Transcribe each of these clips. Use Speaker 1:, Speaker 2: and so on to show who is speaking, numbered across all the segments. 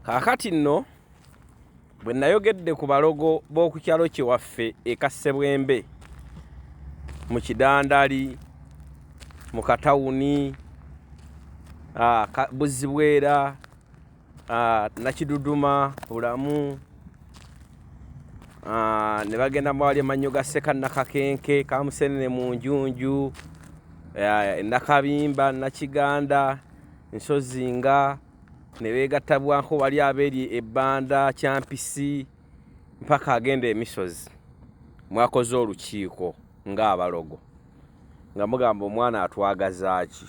Speaker 1: Kaakati nno bwe nayogedde ku balogo b'oku kyalo kye waffe e Kassebwembe mu Kidandali, mu Katawuni, Buzibwera, Nakiduduma, Bulamu, ne bagenda mu wali amannyo ga Seka Nakakenke, Kamusenene mu Njunju, Nakabimba, Nakiganda, Nsozinga, ne beegatta bwako wali abeeri ebbanda Kyampisi mpaka agenda emisozi. Mwakoze olukiiko ng'abalogo nga mugamba omwana atwagaza ki?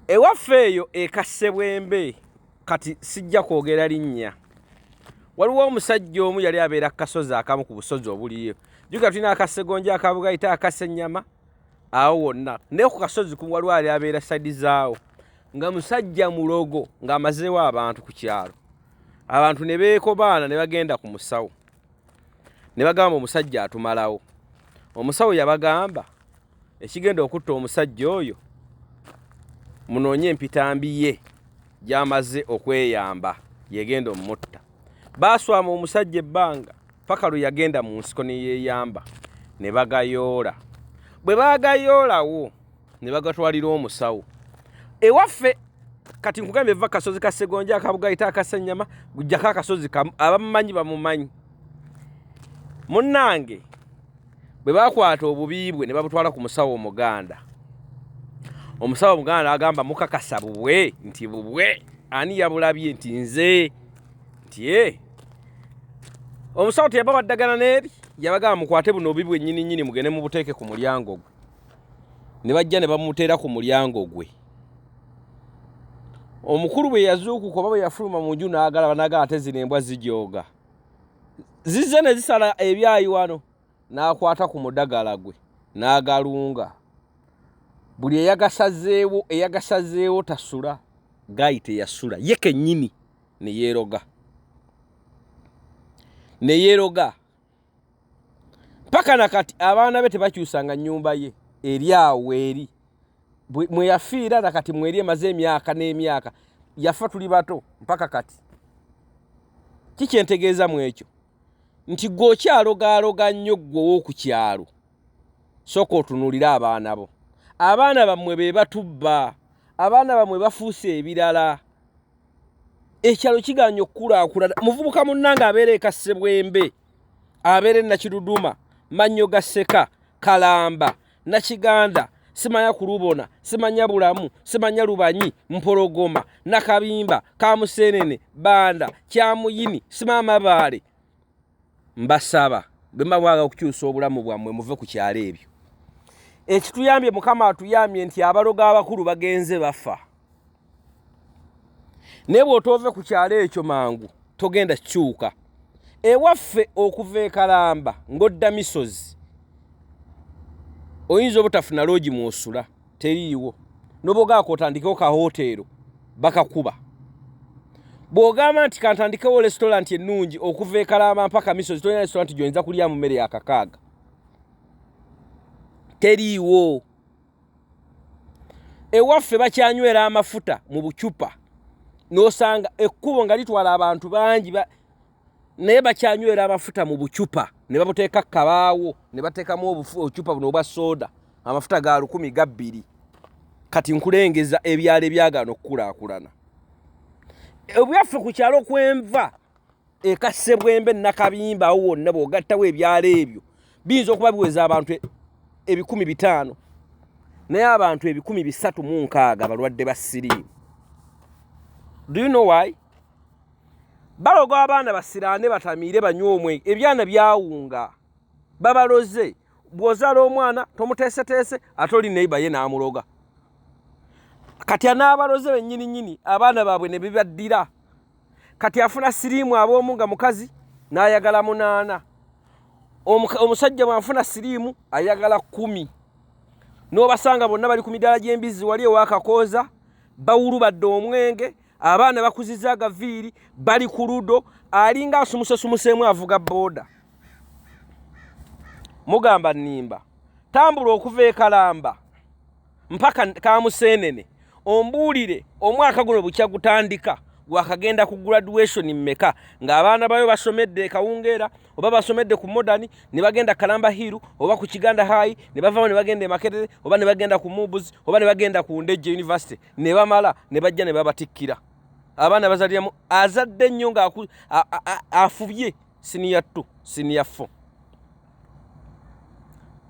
Speaker 1: Ewaffe eyo e Kassebwembe, kati sijja kwogera linnya, waliwo omusajja omu yali abeera ku kasozi akamu ku busozi obuliyo. Jjukira tulina akasegonja akabugayita akasennyama awo wonna, naye ku kasozi ku waliwo ali abeera saidi zaawo nga musajja mulogo ng'amazeewo abantu ku kyalo. Abantu ne beekobaana ne bagenda ku musawo ne bagamba omusajja atumalawo. Omusawo yabagamba ekigenda okutta omusajja oyo munoonye empitambi ye gy'amaze okweyamba yegenda omutta. Baaswama omusajja ebbanga paka lwe yagenda mu nsiko ne yeeyamba ne bagayoola. Bwe baagayoolawo ne bagatwalira omusawo ewaffe. Kati nkugambye va kasozi ka Ssegonja akabugayita akasennyama gujjako akasozi kamu, abamumanyi bamumanyi. Munnange bwe bakwata obubi bwe ne babutwala ku musawo omuganda, omusawo omuganda agamba mukakasa bubwe nti bubwe, ani yabulabye nti nze, nti e omusawo teyabawa ddagala n'eri, yabagamba mukwate buno obubi bwennyini nnyini mugende mubuteeke ku mulyango gwe. Ne bajja ne bamuteera ku mulyango gwe. Omukulu bwe yazuukuka oba bwe yafuluma mu nju n'agalaba n'agamba ate zino embwa zijooga, zizze ne zisala ebyayi wano. N'akwata ku mudagala gwe n'agalunga. Buli eyagasazeewo eyagasazeewo tasula, gayi teyasula, ye kennyini ne yeeroga, ne yeeroga paka na kati. Abaana be tebakyusanga nnyumba ye eri awo eri mwe yafiira, na kati mweri emaze emyaka n'emyaka. Yafa tuli bato mpaka kati. Kikyentegeeza mu ekyo nti gwe okyalogaaloga nnyo, ggwe ow'oku kyalo, sooka otunuulire abaana bo. Abaana bammwe be batubba, abaana bammwe bafuuse ebirala. Ekyalo kiganye okukulaakulana. Muvubuka munnange abeera e Kassebwembe, abeera e Nakiduduma, Mannyo ga Sseka, Kalamba, Nakiganda, simanya Kulubona, simanya Bulamu, simanya Lubanyi, Mpologoma, Nakabimba, Kamusenene, Banda, Kyamuyini, simanya Mabaale, mbasaba bwe muba mwagala okukyusa obulamu bwammwe muve ku kyalo ebyo. Ekituyambye, Mukama atuyambye nti abalogo abakulu bagenze bafa, naye bw'otoove ku kyalo ekyo mangu togenda kukyuka. Ewaffe okuva e Kalamba ng'odda Misozi oyinza obutafuna loogi mw'osula, teriiwo. N'obogaako otandikewo ka hoteero bakakuba. Bw'ogamba nti kantandikewo restaurant ennungi okuva e Kalamba mpaka Misozi, tolina restaurant gy'oyinza kulyamu mmere ya kakaaga, teriiwo. Ewaffe bakyanywera amafuta mu bucupa, n'osanga ekkubo nga litwala abantu bangi, naye bakyanywera amafuta mu bucupa ne babuteeka kabaawo ne bateekamu obucupa buno obwa sooda, amafuta ga 1000 ga 2. Kati nkulengeza ebyalo ebyagaana okukulaakulana. Ebyaffe ku kyalo kwenva e Kassebwembe, Nakabimba, awo wonna bw'ogattawo ebyalo ebyo biyinza okuba biweza abantu 500,000, naye abantu 360,000 balwadde ba siriimu. Do you know why? Baloga abaana basiraane, batamiire, banywe omwenge, ebyana byawunga, babaloze. Bw'ozaala omwana tomuteeseteese, ate oli neighbor ye n'amuloga. Kati anaabaloze bennyini nnyini abaana baabwe ne bibaddira. Kati afuna siriimu ab'omu nga mukazi n'ayagala 8, omusajja bw'anfuna siriimu ayagala 10, n'obasanga bonna bali ku midaala gy'embizzi wali ewakakooza, bawulubadde omwenge, abaana bakuziza agaviiri, bali ku ludo, alinga asumusesumuseemu avuga booda. Mugamba nnimba? Tambula okuva e Kalamba mpaka Kamuseenene. Ombuulire omwaka guno bukya gutandika gwakagenda ku graduation mmeka ng'abaana bayo basomedde e Kawungeera oba basomedde ku Modern ne bagenda Kalamba Hill oba ku Kiganda High ne bavawo ne bagenda e Makerere oba ne bagenda ku Mubuzi oba ne bagenda ku Ndejje University ne bamala ne bajja ne babatikkira abaana bazaliramu azadde nnyo nga afubye siniya 2 siniya 4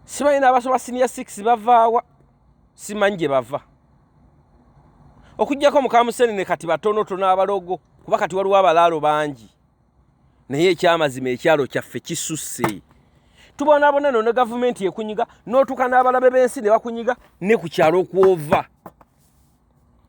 Speaker 1: simanyi n'abasoma siniya 6 bavaawa simanyi gye bava okuggyako mukamusenene kati batonotono abalogo kuba kati waliwo abalaalo bangi naye ekyamazima ekyalo kyaffe kisusse tubonaabona no ne gavumenti ekunyiga n'otuuka n'abalabe b'ensi ne bakunyiga ne ku kyalo kwova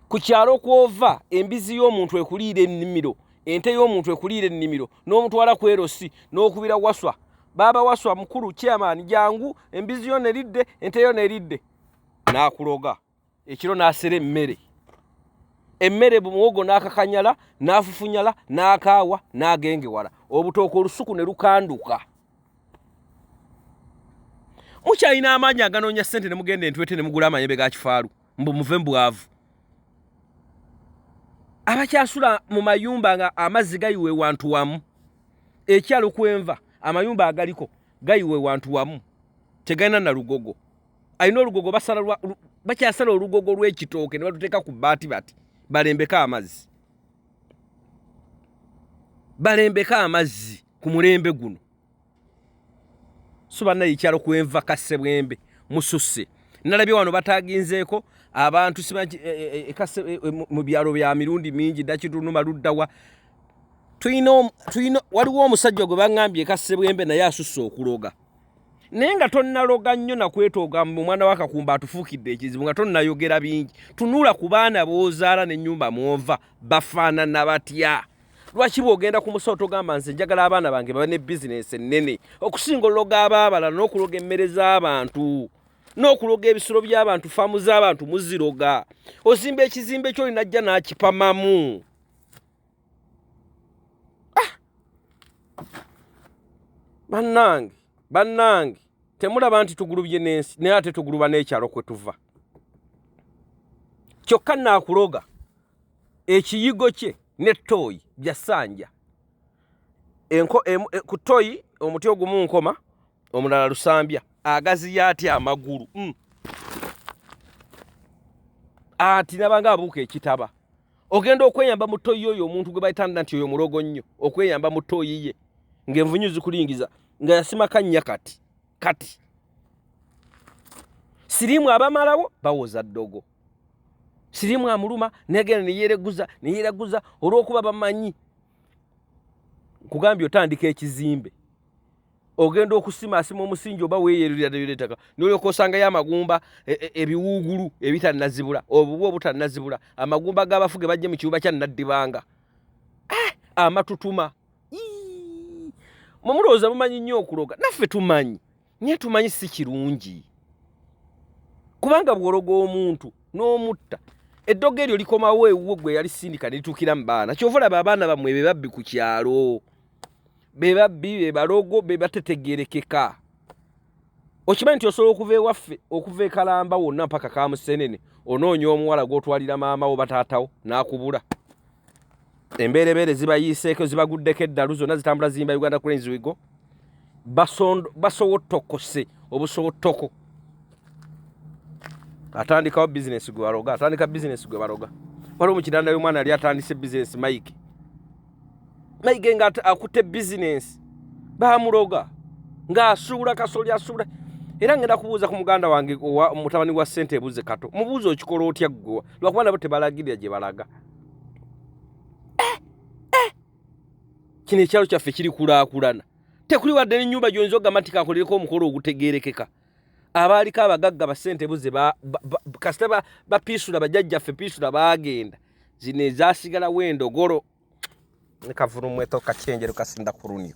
Speaker 1: ku kyalo kwova embizi y'omuntu ekuliira ennimiro ente y'omuntu ekuliira ennimiro n'omutwala ku erosi n'okubira waswa baaba waswa mukulu chairman jangu embizi yo neridde ente yo neridde n'akuloga ekiro n'asera emmere emmere bumuwogo n'akakanyala n'afufunyala n'akaawa n'agengewala obutooka olusuku ne lukanduka mukyalina amaanyi aganoonya ssente ne mugenda entwete ne mugula amayembe ga kifaalu mbu muve mu bwavu abakyasula mu mayumba nga amazzi gayiwa ewantu wamu ekyalo kwenva amayumba agaliko gayiwa ewantu wamu tegalina na lugogo alina olugogo basala bakyasala olugogo lw'ekitooke ne baluteeka ku bbaati bati balembeke amazzi balembeke amazzi ku mulembe guno so bannaye ekyalo kwenva kassebwembe mususse nalabye wano bataginzeeko abantu simanyi e, e, e, mu byalo bya mirundi mingi dakitunuma luddawa tulina waliwo omusajja gwe baŋŋambye ekassebwembe naye asusse okuloga naye nga tonnaloga nnyo nakwetooga omwana wa Kakumba atufuukidde ekizibu nga tonnayogera bingi tunula ku baana b'ozaala n'ennyumba mwova bafaanana batya lwaki bw'ogenda ku musawo togamba nze njagala abaana bange babe ne bizinensi ennene okusinga ologa abaabalala n'okuloga emmere z'abantu n'okuloga ebisolo by'abantu faamu z'abantu muziroga ozimba ekizimbe kyo olina ajja n'akipamamu ah! Bannange, bannange, temulaba nti tugulubye n'ensi naye ate tuguluba n'ekyalo kwe tuva. Kyokka naakuloga ekiyigo kye ne ttooyi bya ssanja. Enko, emu, e, ku ttooyi omuti ogumu nkoma omulala lusambya agaziya atya amagulu. Ati nabanga abuuka ekitaba ogenda okweyamba mu ttoyi oyo omuntu gwe bayitanda nti oyo mulogo nnyo okweyamba mu ttoyi ye ng'envunyu zikulingiza nga yasimaka nnya kati kati siriimu abamalawo bawoza ddogo siriimu amuluma negenda neyereguza neyeraguza olw'okuba bamanyi nkugambye otandika ekizimbe ogenda okusimaasima omusingi oba weeyerulira ettaka nolyoka osangayo amagumba e, e, ebiwuugulu ebitannazibula obubu obutannazibula amagumba g'abafu ge bajje mu kiyumba kya Naddibanga eh, amatutuma mwe mulowooza mumanyi nnyo okuloga naffe tumanyi naye tumanyi si kirungi kubanga bw'ologa omuntu n'omutta eddogo eryo likomawo ewuwo gwe yalisindika ne lituukira mu baana kyova olaba abaana bammwe be babbi ku kyalo be babbi be balogo be batetegerekeka okimanyi nti osobola okuva ewaffe okuva ekalamba wonna mpaka kamusenene onoonya omuwala gw'otwalira maama wo bataatawo n'akubula embeerebeere zibayiiseeko zibaguddeko eddalu zonna zitambula ziyimba Uganda Cranes wigo basowottokose obusowottoko atandikawo bizinesi gwe baloga atandika bizinesi gwe baloga waliwo mu kiranda y'omwana yali atandise bizinesi Mike Mike nga akutte bizinesi bamuloga ng'asuubula kasoli asuubula era ngenda kubuuza ku muganda wange owa mutabani wa ssente ebuze kato mubuuza okikola otya ggwe lwakuba nabo tebalagirira gye balaga eh, eh. Kino ekyalo kyaffe kiri kulaakulana tekuli wadde n'ennyumba gy'oyinza okugamba nti kankolereko omukolo ogutegeerekeka abaaliko abagagga basente buze kasita bapiisula bajjajjaffe piisula baagenda zino ezasigalawo endogolo nekavulumweto kacyenjero kasinda kurunio.